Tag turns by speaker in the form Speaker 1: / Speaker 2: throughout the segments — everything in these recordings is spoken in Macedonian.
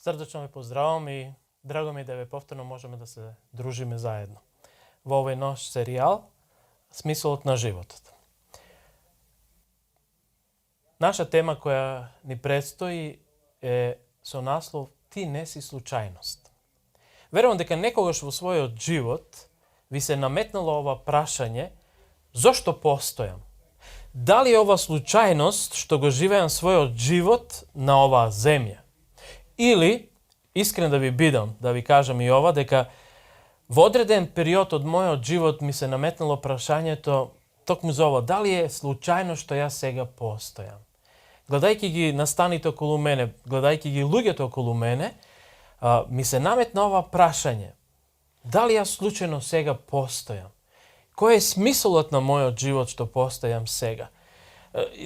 Speaker 1: Srdačno me pozdravom i drago mi je da повторно можеме да се дружиме заедно во овој наш серијал Смисолот на животот. Наша тема која ни предстои е со наслов Ти не си случајност. Верувам дека некогаш во својот живот ви се наметнало ова прашање: зошто постојам? Дали ова случајност што го живеам својот живот на оваа земја? Или, искрен да ви бидам, да ви кажам и ова, дека во одреден период од мојот живот ми се наметнало прашањето токму за ова: дали е случајно што јас сега постојам? Гледајќи ги настаните околу мене, гледајќи ги луѓето околу мене, ми се наметна ова прашање: дали јас случајно сега постојам? Кој е смисолот на мојот живот што постојам сега?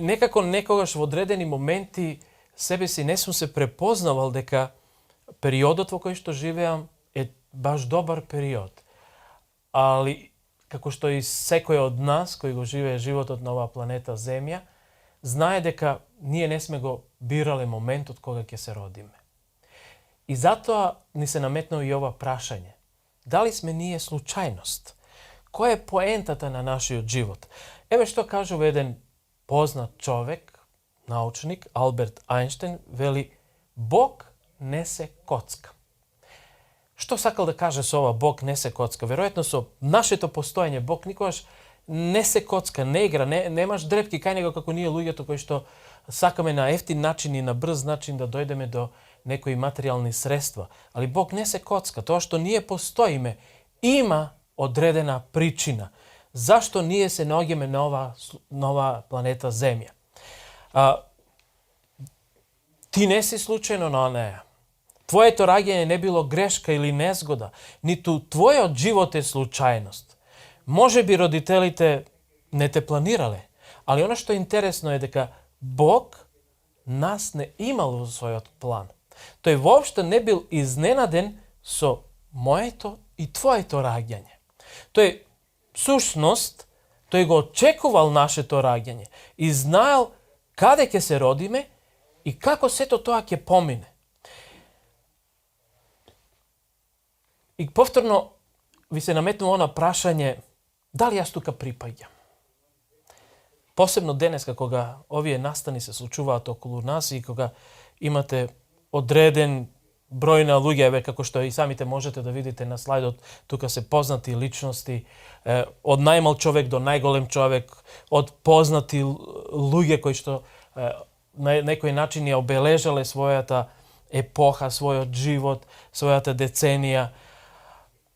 Speaker 1: Некако некогаш во одредени моменти себе си не сум се препознавал дека периодот во кој што живеам е баш добар период. Али, како што и секој од нас кој го живее животот на оваа планета Земја, знае дека ние не сме го бирале моментот кога ќе се родиме. И затоа ни се наметнало и ова прашање: дали сме ние случајност? Која е поентата на нашиот живот? Еве што кажува еден познат човек, научник, Алберт Ајнштејн, вели: Бог не се коцка. Што сакал да каже со ова Бог не се коцка? Веројатно со нашето постоење Бог никогаш не се коцка, не игра, немаш дрепки кај него како ние луѓето кои што сакаме на ефтин начин и на брз начин да дојдеме до некои материјални средства. Али Бог не се коцка. Тоа што ние постоиме има одредена причина. Зашто ние се наоѓаме на оваа планета Земја? Ти не си случајно на неја. Твоето раѓање не било грешка или незгода, ниту твојот живот е случајност. Може би родителите не те планирале, али оно што е интересно е дека Бог нас не имал во својот план. Тој воопшто не бил изненаден со моето и твоето раѓање. Тој сушност, тој го очекувал нашето раѓање и знаел каде ќе се родиме и како сето тоа ќе помине. И повторно ви се наметнува она прашање: дали јас тука припаѓам? Посебно денеска кога овие настани се случуваат околу нас и кога имате одреден број на луѓе, еве како што и самите можете да видите на слайдот, тука се познати личности, од најмал човек до најголем човек, од познати луѓе кои што на некој начин ја обележале својата епоха, својот живот, својата деценија.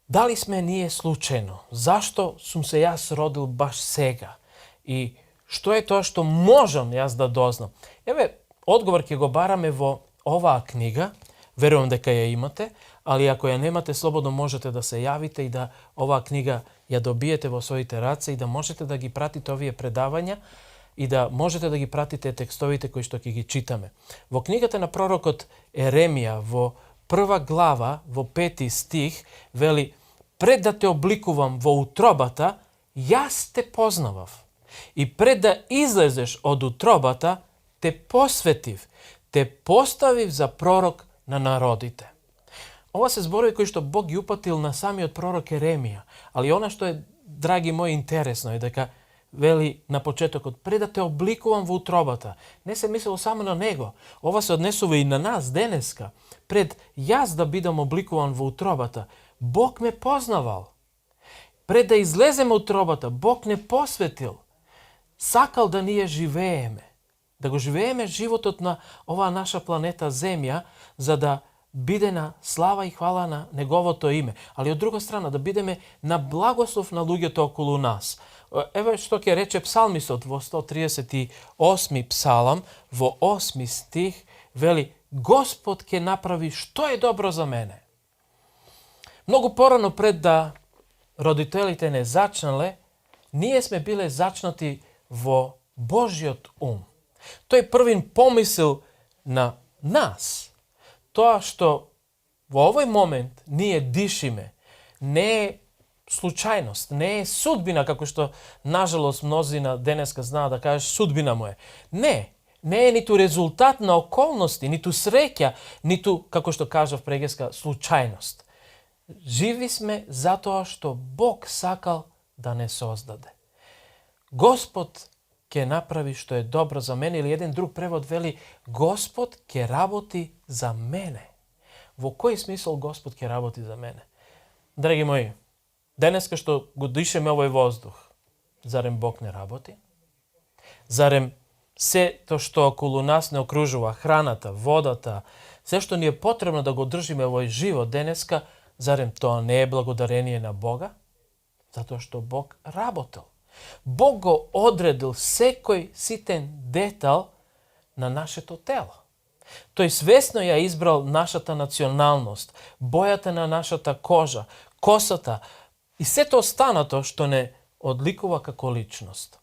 Speaker 1: Дали сме ние случајно? Зашто сум се јас родил баш сега? И што е тоа што можам јас да дознам? Еве, одговор ќе го бараме во оваа книга. Верувам дека ја имате, али ако ја немате, слободно можете да се јавите и да оваа книга ја добиете во своите раце и да можете да ги пратите овие предавања и да можете да ги пратите текстовите кои што ќе ги читаме. Во книгата на пророкот Еремија, во 1 глава, во 5 стих, вели: пред да те обликувам во утробата, јас те познавав. И пред да излезеш од утробата, те посветив, те поставив за пророк на народите. Ова се зборови кои што Бог ги упатил на самиот пророк Еремија. Али она што е, драги мои, интересно е дека вели на почетокот: пред да те обликувам во утробата. Не се мислело само на него. Ова се однесува и на нас денеска. Пред јас да бидам обликуван во утробата, Бог ме познавал. Пред да излеземе од утробата, Бог не посветил. Сакал да ние живееме. Да го живееме животот на оваа наша планета Земја, за да биде на слава и хвала на Неговото име. Али од друга страна, да бидеме на благослов на луѓето околу нас. Еве што ќе рече псалмистот во 138 псалам, во 8 стих, вели: Господ ќе направи што е добро за мене. Многу порано пред да родителите не зачнале, ние сме биле зачнати во Божјот ум. Тој првин помисел на нас, тоа што во овој момент ние дишиме, не е случајност, не е судбина, како што нажалост мнозина денеска знаат да кажеш судбина му е. Не, не е ниту резултат на околности, ниту среќа, ниту, како што кажав прегеска, случајност. Живи сме затоа што Бог сакал да не создаде. Господ ќе направи што е добро за мене, или еден друг превод вели Господ ќе работи за мене. Во кој смисол Господ ќе работи за мене? Драги мои, денеска што го дишеме овој воздух, зарем Бог не работи? Зарем сето што околу нас не окружува, храната, водата, се што ни е потребно да го држиме овој живот денеска, зарем тоа не е благодарение на Бога? Затоа што Бог работел. Бог го одредил секој ситен детал на нашето тело. Тој свесно ја избрал нашата националност, бојата на нашата кожа, косата и сето останато што не одликува како личност.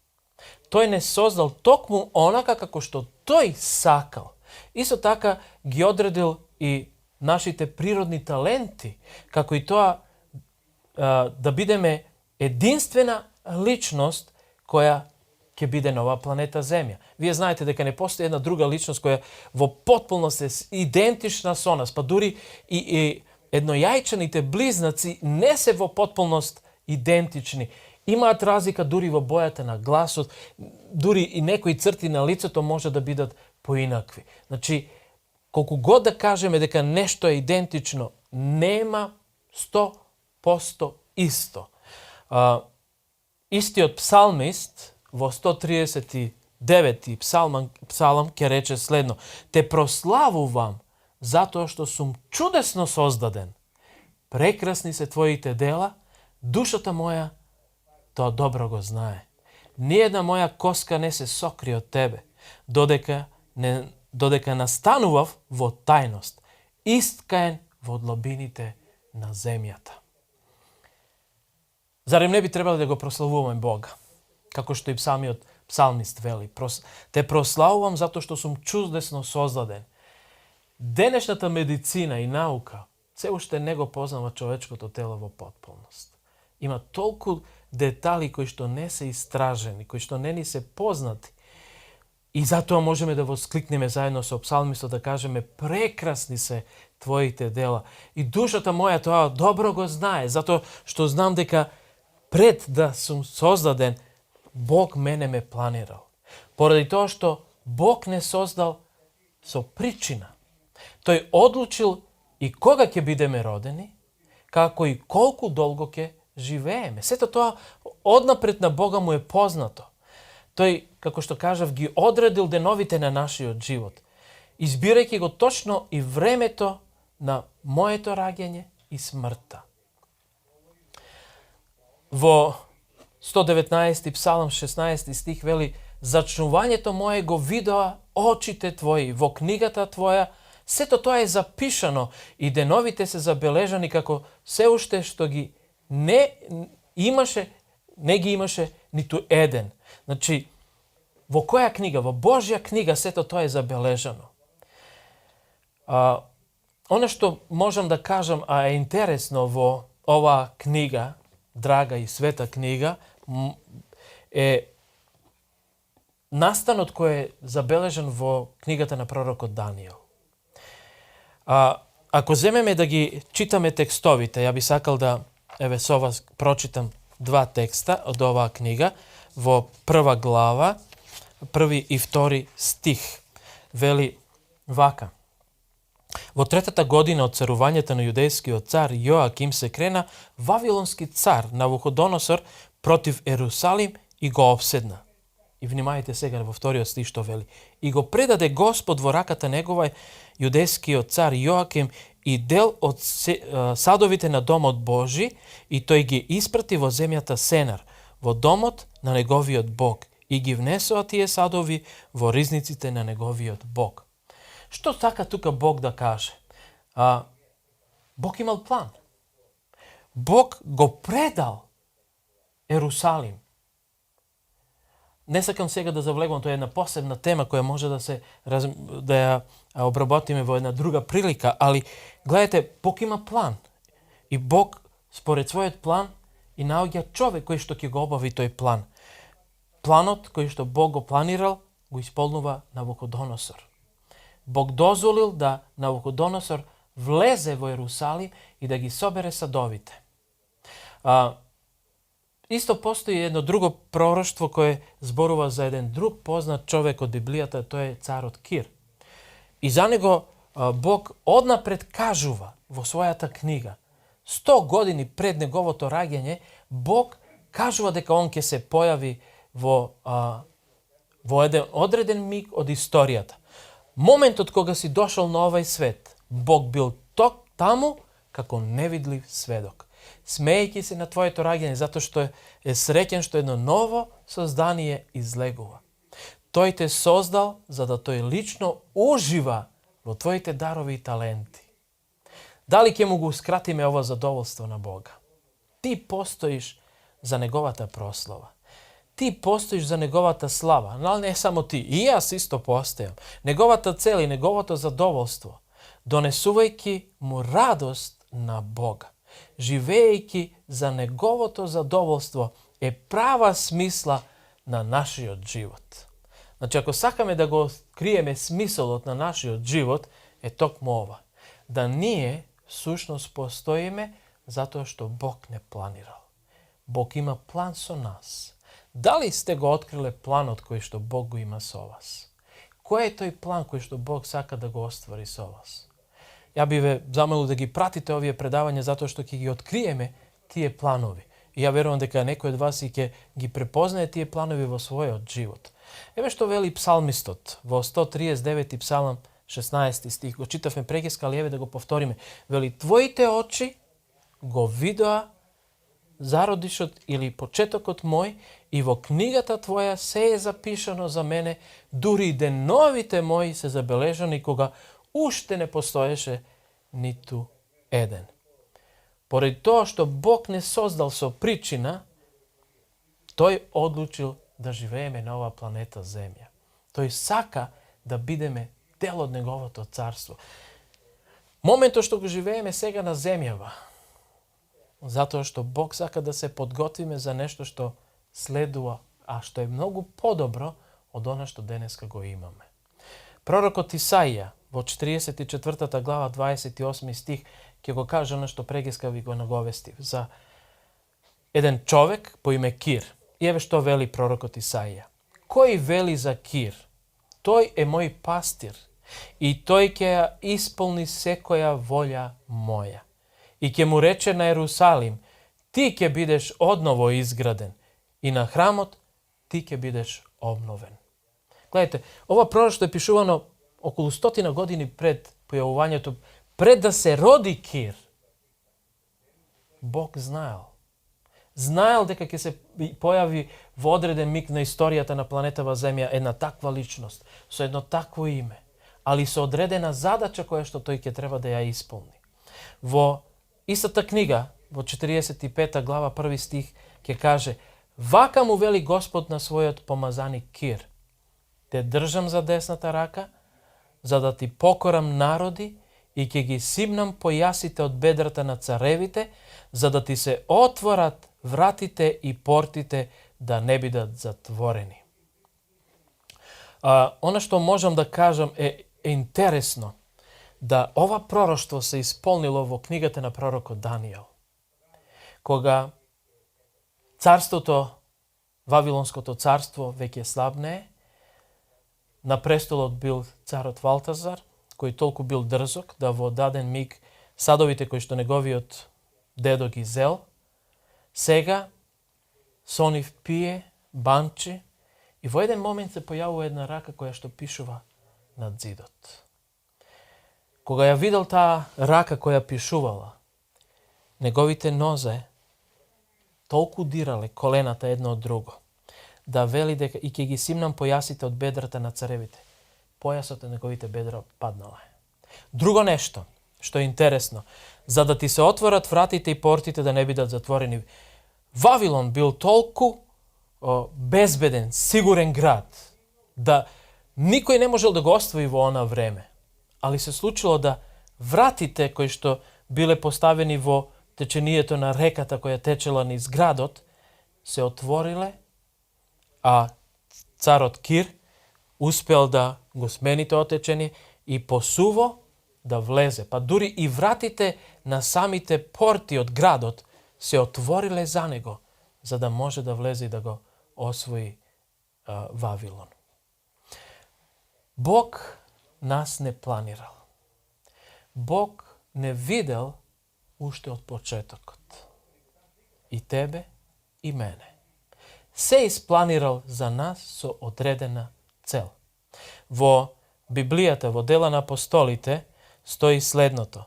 Speaker 1: Тој не создал токму онака како што тој сакал. Исто така ги одредил и нашите природни таленти, како и тоа да бидеме единствена личност која ќе биде на оваа планета Земја. Вие знаете дека не постои една друга личност која во потполност е идентична со нас, па дури и еднојајчаните близнаци не се во потполност идентични. Имаат разлика дури во бојата на гласот, дури и некои црти на лицето може да бидат поинакви. Значи, колку год да кажеме дека нешто е идентично, нема 100% исто. Истиот псалмист во 139 псалам ќе рече следно: Те прославувам затоа што сум чудесно создаден. Прекрасни се твоите дела, душата моја тоа добро го знае. Ниједна моја коска не се сокри од тебе, додека настанував во тајност, искаен во длабините на земјата. Зарем не би требало да го прославуваме Бога? Како што и псалмист вели. Те прославувам затоа што сум чудесно создаден. Денешната медицина и наука се уште не го познава човечкото тело во потполност. Има толку детали кои што не се истражени, кои што не ни се познати. И затоа можеме да воскликнеме заедно со псалмистот да кажеме: прекрасни се твоите дела. И душата моја тоа добро го знае, затоа што знам дека пред да сум создаден, Бог мене ме планирал. Поради тоа што Бог не создал со причина. Тој одлучил и кога ќе бидеме родени, како и колку долго ќе живееме. Сето тоа однапред на Бога му е познато. Тој, како што кажав, ги одредил деновите на нашиот живот, избирајќи го точно и времето на моето раѓање и смртта. Во 119 псалам 16 стих вели: Зачнувањето мое го видоа очите твои, во книгата твоја сето тоа е запишано и деновите се забележани како се уште што ги не ги имаше ниту еден. Значи, во која книга? Во Божја книга сето тоа е забележано. Оно што можам да кажам, а е интересно во оваа книга, драга и света книга, е настанот кој е забележан во книгата на пророкот Данијел. Ако земеме да ги читаме текстовите, ја би сакал да со вас прочитам два текста од оваа книга во прва глава, први и втори стих. Вели вака: Во третата година од царувањето на јудејскиот цар Јоаким се крена вавилонски цар Навуходоносор против Ерусалим и го обседна. И внимајте сега во вториот стих што вели: И го предаде Господ во раката негова јудејскиот цар Јоаким и дел од садовите на домот Божи, и тој ги испрати во земјата Сенар, во домот на неговиот Бог, и ги внесоа тие садови во ризниците на неговиот Бог. Што сака тука Бог да каже? Бог имал план. Бог го предал Ерусалим. Не сакам сега да завлегувам, тоа е една посебна тема која може да ја обработиме во една друга прилика, али гледате, Бог има план. И Бог според својот план и наоѓа човек кој што ќе го обави тој план. Планот кој што Бог го планирал го исполнува Навуходоносор. Бог дозволил да Навуходоносор влезе во Јерусалим и да ги собере садовите. Исто постои едно друго пророштво кое зборува за еден друг познат човек од Библијата, тој е царот Кир. И за него Бог однапред кажува во својата книга, 100 години пред неговото раѓање, Бог кажува дека он ќе се појави во еден одреден миг од историјата. Моментот кога си дошол на овај свет, Бог бил таму како невидлив сведок. Смејќи се на твоето раѓање, затоа што е среќен што едно ново создание излегува. Тој те создал за да тој лично ужива во твоите дарови и таленти. Дали ќе му го скратиме ова задоволство на Бога? Ти постоиш за неговата прослава. Ти постоиш за неговата слава, но не само ти, и јас исто постојам. Неговата цел и неговото задоволство, донесувајќи му радост на Бога, живејќи за неговото задоволство, е права смисла на нашиот живот. Значи, ако сакаме да го откриеме смисолот на нашиот живот, е токму ова. Да ние всушност постоиме затоа што Бог не планирал. Бог има план со нас. Дали сте го откриле планот кој што Бог го има со вас? Кој е тој план кој што Бог сака да го оствари со вас? Ја би ве замолил да ги пратите овие предавања затоа што ќе ги откриеме тие планови. И ја верувам дека некој од вас и ќе ги препознае тие планови во својот живот. Еве што вели псалмистот во 139 псалм 16 стих. Го читавме прекиска, али еве да го повториме. Вели, твоите очи го видоа зародишот или почетокот мој и во книгата твоја се е запишано за мене, дури и деновите мои се забележани кога уште не постоеше ниту еден. Поради тоа што Бог не создал со причина, тој одлучил да живееме на оваа планета Земја. Тој сака да бидеме дел од неговото царство. Моментот што го живееме сега на земјава, затоа што Бог сака да се подготвиме за нешто што следува, а што е многу подобро од она што денеска го имаме. Пророкот Исаија во 44 глава 28 стих ќе го каже она што прегеска ви го наговестив за еден човек по име Кир. И еве што вели пророкот Исаија. Кој вели за Кир? Тој е мој пастир и тој ќе ја исполни секоја волја моја. И ќе му рече на Ерусалим, ти ќе бидеш одново изграден и на храмот ти ќе бидеш обновен. Гледайте, ова пророштво е пишувано околу 100 години пред појавувањето, пред да се роди Кир. Бог знаел. Знаел дека ќе се појави во одреден миг на историјата на планетава Земја една таква личност, со едно такво име, али со одредена задача која што тој ќе треба да ја исполни. Во истата книга, во 45 глава 1 стих, ќе каже: вака му вели Господ на својот помазаник Кир, те држам за десната рака, за да ти покорам народи и ќе ги симнам појасите од бедрата на царевите, за да ти се отворат вратите и портите да не бидат затворени. Она што можам да кажам е интересно, да ова пророштво се исполнило во книгата на пророкот Данијел. Кога царството, Вавилонското царство веќе слабнее, на престолот бил царот Валтазар, кој толку бил дрзок да во даден миг садовите кои што неговиот дедо ги зел, сега со нив пие, банчи и во еден момент се појавува една рака која што пишува над зидот. Кога ја видел таа рака која пишувала, неговите нозе толку дирале колената едно од друго, да вели дека и ќе ги симнам појасите од бедрата на царевите. Појасот на неговите бедра паднале. Друго нешто што е интересно, за да ти се отворат вратите и портите да не бидат затворени. Вавилон бил толку безбеден, сигурен град, да никој не можел да го остави во она време. Али се случило да вратите кои што биле поставени во течението на реката која течела низ градот, се отвориле, а царот Кир uspel da го смени тоа течение и посуво да влезе. Па дури и вратите на самите порти од градот се отвориле за него, за да може да влезе и да го освои Вавилон. Бог нас не планирал. Бог не видел уште од почетокот. И тебе, и мене. Се испланирал за нас со одредена цел. Во Библијата, во Дела на апостолите, стои следното.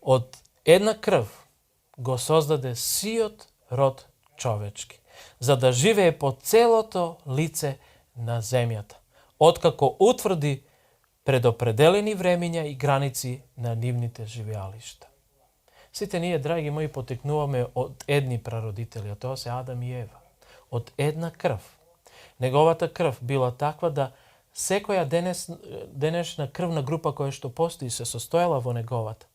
Speaker 1: Од една крв го создаде сиот род човечки, за да живее по целото лице на земјата, откако утврди предопределени времења и граници на нивните живеалишта. Сите ние, драги мои, потекнуваме од едни прародители, а тоа се Адам и Ева. Од една крв. Неговата крв била таква да секоја денешна крвна група која што постои се состојала во неговата.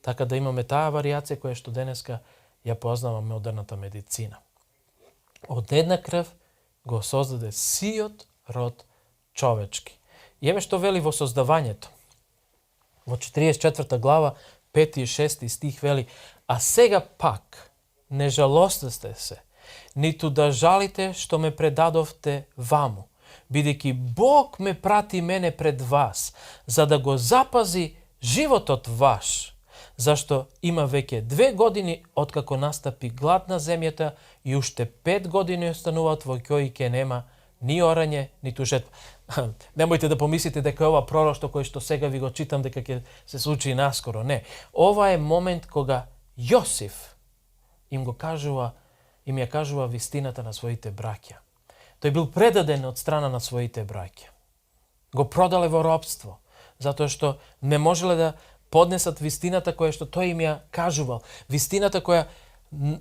Speaker 1: Така да имаме таа варијација која што денеска ја познава модерната медицина. Од една крв го создаде сиот род човечки. И еве што вели во создавањето. Во 44 глава, 5 и 6 стих вели: а сега пак не жалостете се, ниту да жалите што ме предадовте ваму, бидејќи Бог ме прати мене пред вас, за да го запази животот ваш, зашто има веќе 2 години откако настапи глад на земјата и уште 5 години остануваат во кои ќе нема ни орање, ниту жетва. Немојте да помислите дека ова пророштво кој што сега ви го читам дека ќе се случи наскоро. Не. Ова е момент кога Јосиф им ја кажува вистината на своите браќа. Тој бил предаден од страна на своите браќа. Го продале во робство, затоа што не можеле да поднесат вистината која што тој им ја кажувал. Вистината која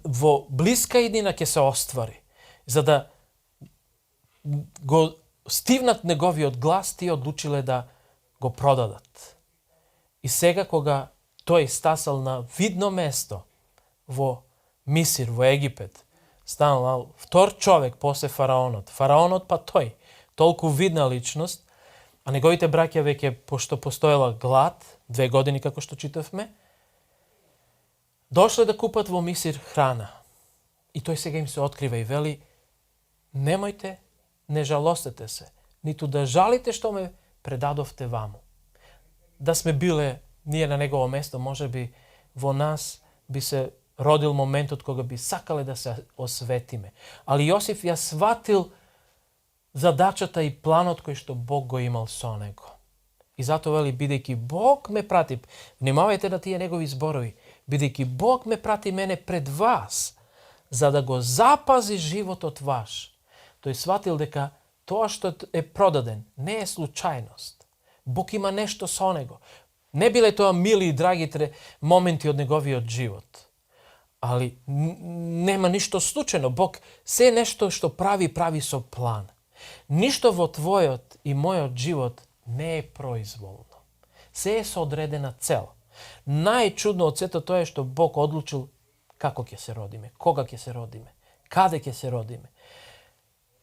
Speaker 1: во блиска иднина ќе се оствари. За да го стивнат неговиот глас, тие одлучиле да го продадат. И сега кога тој стасал на видно место во Мисир, во Египет, станал втор човек после фараонот. Фараонот па тој, толку видна личност, а неговите браќа веќе, пошто постоела глад, 2 години како што читавме, дошле да купат во Мисир храна. И тој сега им се открива и вели: немојте, не жалостете се, ниту да жалите што ме предадовте ваму. Да сме биле ние на негово место, може би во нас би се родил моментот кога би сакале да се осветиме. Али Јосиф ја сватил задачата и планот кој што Бог го имал со него. И затоа вели: бидејќи Бог ме прати, внимавајте на тие негови зборови, бидејќи Бог ме прати мене пред вас, за да го запази животот ваш. Тој сватил дека тоа што е продаден не е случајност. Бог има нешто со него. Не биле тоа мили и драги моменти од неговиот живот. Али нема ништо случајно. Бог се нешто што прави со план. Ништо во твојот и мојот живот не е произволно. Се е со одредена цел. Најчудно од сето тоа е што Бог одлучил како ќе се родиме, кога ќе се родиме, каде ќе се родиме.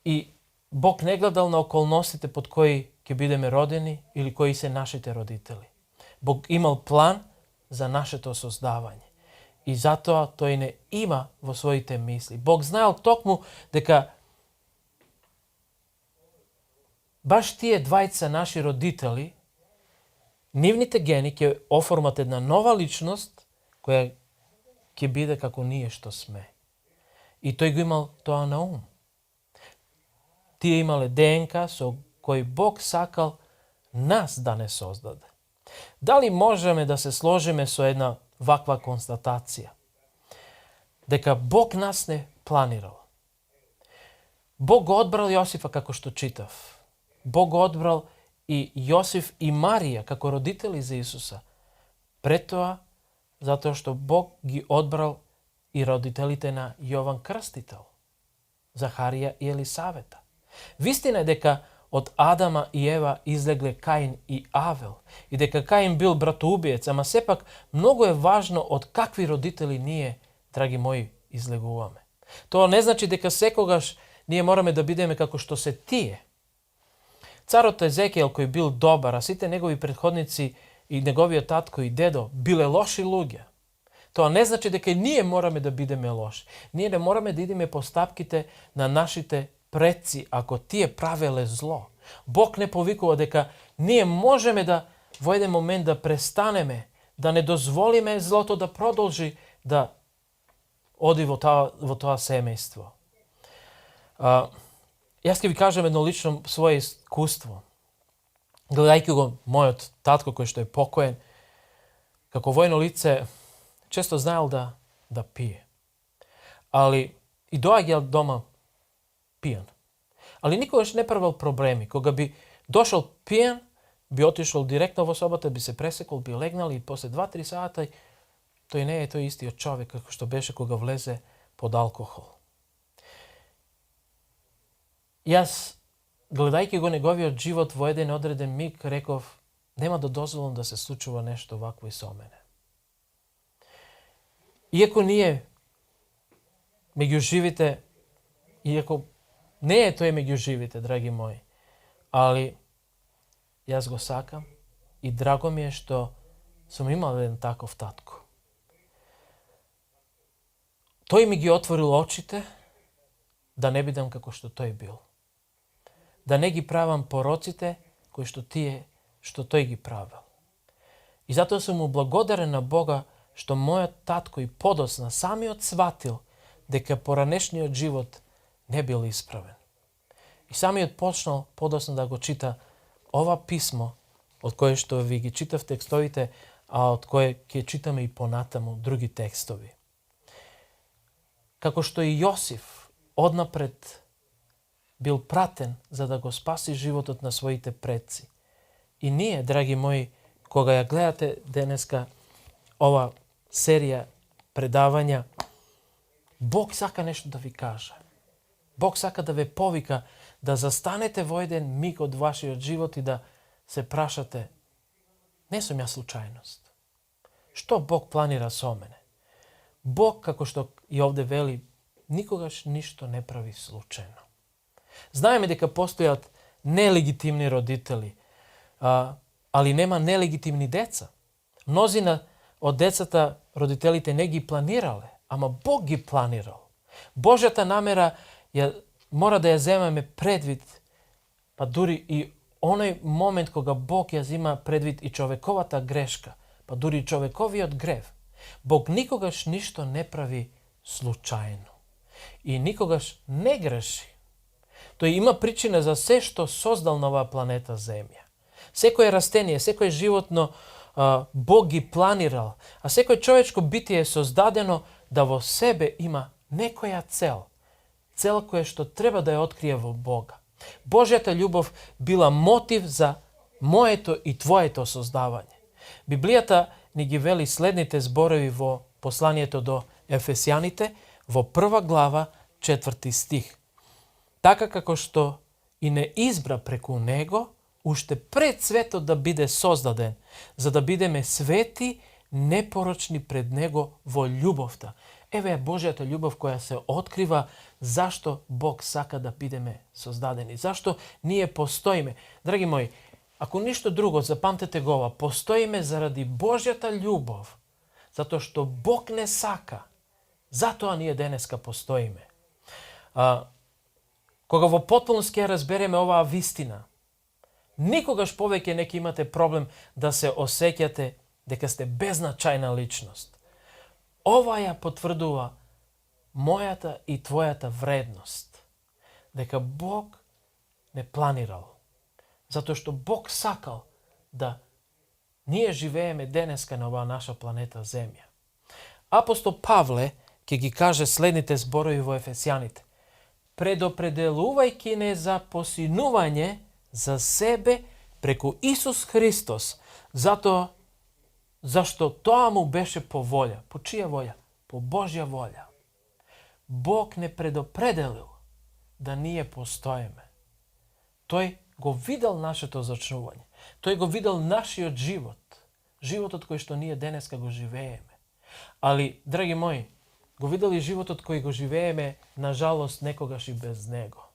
Speaker 1: И Бог не гледал на околностите под кои ќе бидеме родени или кои се нашите родители. Бог имал план за нашето создавање. И затоа тој не има во своите мисли. Бог знаел токму дека баш тие двајца наши родители, нивните гени ќе оформат една нова личност која ќе биде како ние што сме. И тој го имал тоа на ум. Тие имале ДНК со кој Бог сакал нас да не создаде. Дали можеме да се сложиме со една ваква констатација? Дека Бог нас не планирал. Бог го одбрал Јосифа како што читав. Бог го одбрал и Јосиф и Марија како родители за Исуса. Пред тоа, затоа што Бог ги одбрал и родителите на Јован Крстител, Захарија и Елисавета. Вистина е дека од Адама и Ева излегле Каин и Авел и дека Каин бил братоубиец, ама сепак многу е важно од какви родители ние, драги мои, излегуваме. Тоа не значи дека секогаш ние мораме да бидеме како што се тие. Царот Езекијел кој бил добар, а сите негови претходници и неговиот татко и дедо биле лоши луѓе. Тоа не значи дека и ние мораме да бидеме лоши. Ние не мораме да идеме по стапките на нашите предци ако тие правеле зло. Бог не повикува дека ние можеме да во еден момент да престанеме, да не дозволиме злото да продолжи да оди во тоа семејство. Јас ќе ви кажам едно лично свое искуство. Гледајќи го мојот татко кој што е покоен, како војно лице, често знаел да пие. Али и доаѓал дома пијан. Али никогаш не правил проблеми. Кога би дошол пијан, би отишол директно во собата, би се пресекол, би легнал и после 2-3 сата тој не е тој истиот човек како што беше кога влезе под алкохол. Јас, гледајќи го неговиот живот во еден одреден миг, реков, нема да дозволам да се случува нешто вакво и со мене. Иако ние меѓу живите, иако не е тој меѓу живите, драги мои, али јас го сакам и драго ми е што сум имал еден таков татко. Тој ми ги отворил очите да не бидам како што тој бил. Да не ги правам пороците кои што тој ги правил. И затоа сум му благодарен на Бога што мојот татко и подосна самиот сватил дека поранешниот живот не бил исправен. И самиот почнал подосна да го чита ова писмо, од кое што ви ги читав текстовите, а од кое ќе читаме и понатаму други текстови. Како што и Јосиф однапред бил пратен за да го спаси животот на своите предци. И ние, драги мои, кога ја гледате денеска ова серија предавања, Бог сака нешто да ви каже. Бог сака да ве повика да застанете во еден миг од вашиот живот и да се прашате, не сум ја случајност. Што Бог планира со мене? Бог, како што и овде вели, никогаш ништо не прави случајно. Знаеме дека постојат нелегитимни родители, али нема нелегитимни деца. Мнозина од децата родителите не ги планирале, ама Бог ги планирал. Божјата намера мора да ја земеме предвид, па дури и оној момент кога Бог ја зима предвид и човековата грешка, па дури и човековиот грев. Бог никогаш ништо не прави случајно. И никогаш не греши. Тој има причина за се што создал на оваа планета Земја. Секој растение, секој животно Бог ги планирал, а секој човечко битие е создадено да во себе има некоја цел. Цел која што треба да ја открие во Бога. Божјата љубов била мотив за моето и твоето создавање. Библијата ни ги вели следните зборови во посланието до Ефесјаните, во 1 глава, 4 стих. Така како што и не избра преку него, уште пред светот да биде создаден, за да бидеме свети, непорочни пред него во љубовта. Еве е Божјата љубов која се открива зашто Бог сака да бидеме создадени, зашто ние постоиме. Драги мои, ако ништо друго, запамтете го ова, постоиме заради Божјата љубов, затоа што Бог не сака. Затоа ние денеска постоиме. Кога во потполност ќе разбереме оваа вистина, никогаш повеќе не ќе имате проблем да се осеќате дека сте беззначајна личност. Ова ја потврдува мојата и твојата вредност. Дека Бог не планирал. Затоа што Бог сакал да ние живееме денеска на оваа наша планета Земја. Апостол Павле ќе ги каже следните зборови во Ефесјаните. Предопределувајќи не за посинување за себе преку Исус Христос, затоа зашто тоа му беше по волја. По чија волја? По Божја волја. Бог не предопределил да ние постоеме. Тој го видел нашето зачнување. Тој го видел нашиот живот. Животот кој што ние денеска го живееме. Али, драги мои, го видел и животот кој го живееме, на жалост, некогаш и без него.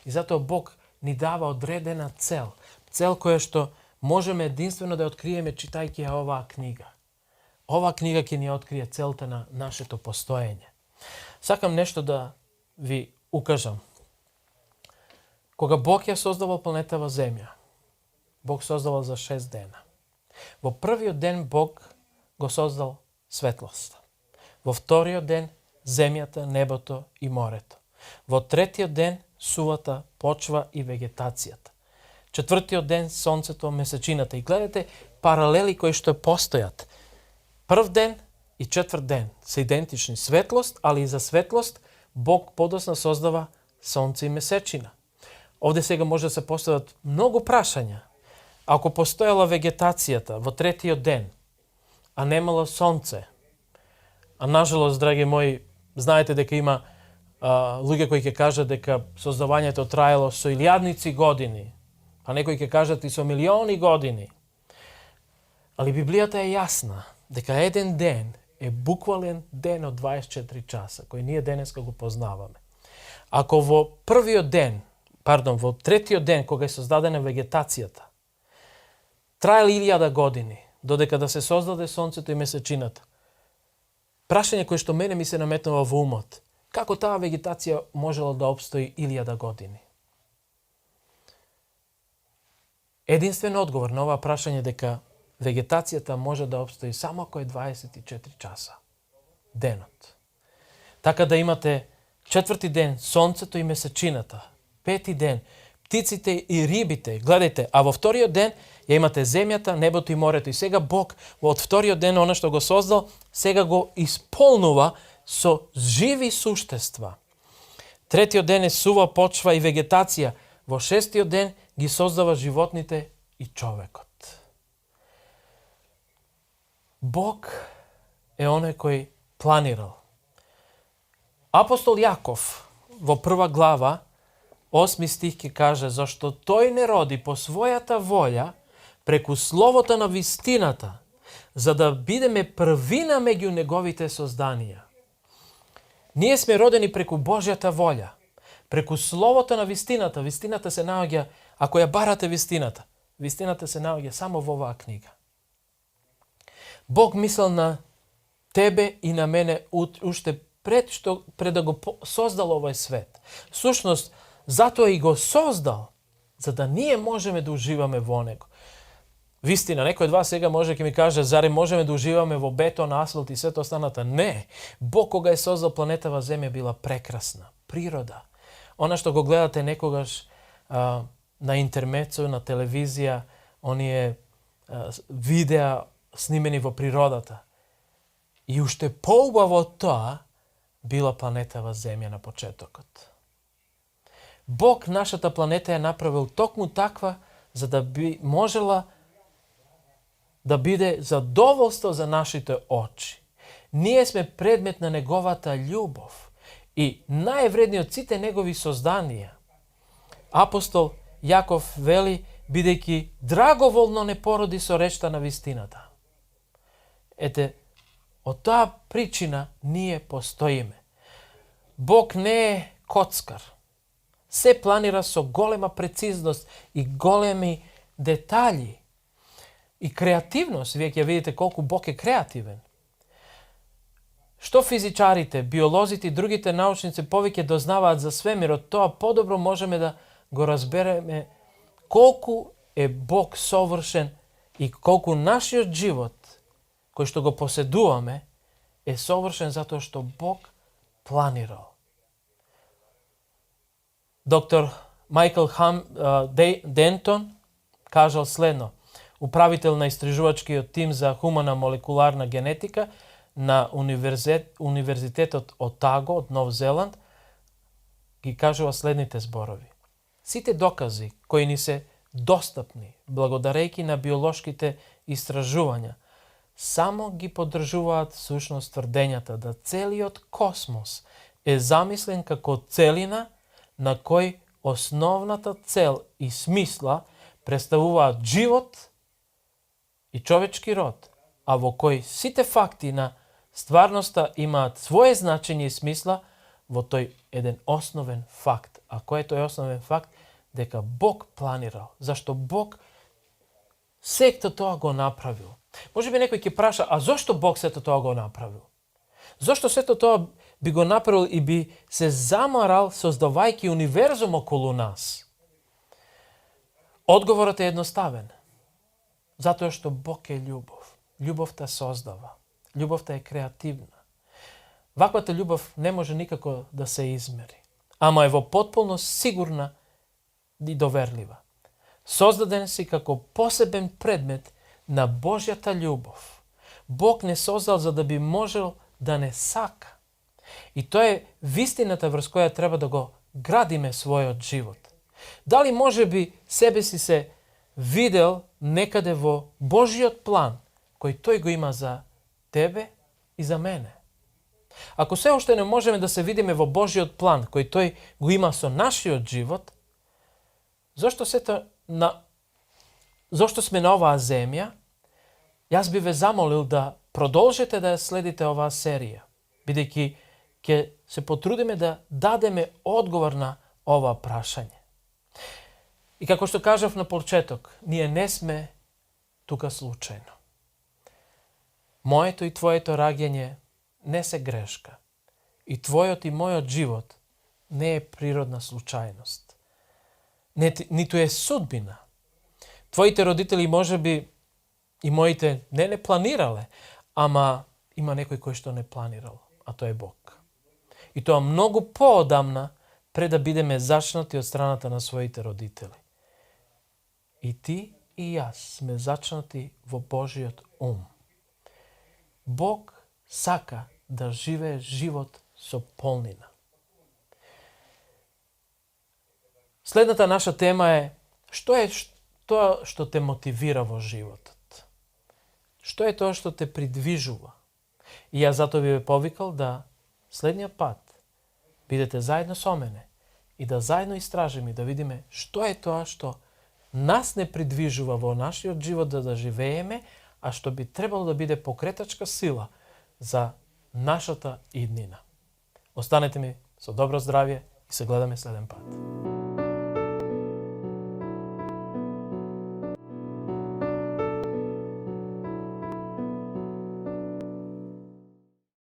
Speaker 1: И затоа Бог ни дава одредена цел. Цел која што можеме единствено да откриеме читајќи ја оваа книга. Ова книга ќе ни открие целта на нашето постоење. Сакам нешто да ви укажам. Кога Бог ја создавал планетава Земја, Бог создавал за 6 дена. Во првиот ден Бог го создал светлост. Во вториот ден земјата, небото и морето. Во третиот ден сувата почва и вегетацијата. Четвртиот ден сонцето, месечината. И гледате паралели кои што постојат. Прв ден и четврт ден се идентични. Светлост, али и за светлост Бог подосна создава сонце и месечина. Овде сега може да се постават многу прашања. Ако постојала вегетацијата во третиот ден, а немала сонце, а нажалост, драги мои, знаете дека има луѓе кои ќе кажат дека создавањето траело со илјадници години, а некои ќе кажат и со милиони години. Али Библијата е јасна дека еден ден е буквален ден од 24 часа, кој ние денеска го познаваме. Ако во во третиот ден, кога е создадена вегетацијата, траел 1000 години, додека да се создаде сонцето и месечината, прашање кое што мене ми се наметнува во умот, како таа вегетација можела да обстои 1000 години? Единствен одговор на ова прашање дека вегетацијата може да обстои само ако е 24 часа. Денот. Така да имате четврти ден сонцето и месечината, пети ден птиците и рибите. Гледайте, а во вториот ден ја имате земјата, небото и морето. И сега Бог од вториот ден, она што го создал, сега го исполнува со живи суштества. Третиот ден е сува почва и вегетација. Во шестиот ден ги создава животните и човекот. Бог е оној кој планирал. Апостол Јаков во прва глава, 8 стих ќе каже, зашто тој не роди по својата волја преку словото на вистината, за да бидеме првина меѓу неговите созданија. Ние сме родени преку Божјата волја, преку словото на вистината. Вистината се наоѓа, ако ја барате вистината се наоѓа само во оваа книга. Бог мислел на тебе и на мене уште пред да го создал овој свет. Сушност, затоа и го создал, за да ние можеме да уживаме во него. Вистина, некој од вас сега може ќе ми каже, заре можеме да уживаме во бетон, асфалт и сето останата? Не. Бог кога е создал планетава Земја била прекрасна. Природа. Она што го гледате некогаш на интермецо, на телевизија, оние видеа снимени во природата. И уште поубаво тоа била планетава Земја на почетокот. Бог нашата планета е направил токму таква, за да би можела да биде задоволство за нашите очи. Ние сме предмет на неговата љубов и највредниот сите негови созданија. Апостол Јаков вели, бидејќи драговолно не породи со речта на вистината. Ете, од таа причина ние постоиме. Бог не е коцкар. Се планира со голема прецизност и големи детали и креативност. Вие ќе видите колку Бог е креативен. Што физичарите, биолозите и другите научници повеќе дознаваат за свемирот, тоа подобро можеме да го разбереме колку е Бог совршен и колку нашиот живот, кој што го поседуваме, е совршен затоа што Бог планирал. Доктор Майкл Дентон кажал следно, управител на истражувачкиот тим за хумана молекуларна генетика на Универзитетот Отаго од Нов Зеланд, ги кажува следните зборови. Сите докази кои ни се достапни, благодарејќи на биолошките истражувања, само ги поддржуваат сушност тврдењата да целиот космос е замислен како целина на кој основната цел и смисла представуваат живот и човечки род, а во кој сите факти на стварноста имаат своје значење и смисла во тој еден основен факт. А кој е тој основен факт? дека Бог планирал, зашто Бог сето тоа го направил. Може би некој ќе праша, а зошто Бог сето тоа го направил? Зошто сето тоа би го направил и би се замарал создавајќи универзум околу нас? Одговорот е едноставен. Затоа што Бог е љубов. Љубовта создава. Љубовта е креативна. Ваквата љубов не може никако да се измери, ама е во потполно сигурна и доверлива. Создаден си како посебен предмет на Божјата љубов. Бог не создал за да би можел да не сака. И тоа е вистината врз која треба да го градиме својот живот. Дали може би себе си се видел некаде во Божиот план, кој тој го има за тебе и за мене? Ако се уште не можеме да се видиме во Божиот план, кој тој го има со нашиот живот, зошто сме на оваа земја? Јас би ве замолил да продолжите да ја следите оваа серија, бидејќи ќе се потрудиме да дадеме одговор на ова прашање. И како што кажав на почеток, ние не сме тука случајно. Моето и твоето раѓање не се грешка. И твојот и мојот живот не е природна случајност. Ниту е судбина. Твоите родители може би и моите не планирале, ама има некој кој што не планирал, а тоа е Бог. И тоа многу поодамна пред да бидеме зачнати од страната на своите родители. И ти и јас сме зачнати во Божиот ум. Бог сака да живее живот со полнина. Следната наша тема е што е тоа што те мотивира во животот? Што е тоа што те придвижува? И јас затоа ви повикал да следниот пат бидете заедно со мене и да заедно истражиме и да видиме што е тоа што нас не придвижува во нашиот живот да живееме, а што би требало да биде покретачка сила за нашата иднина. Останете ми со добро здравје и се гледаме следен пат.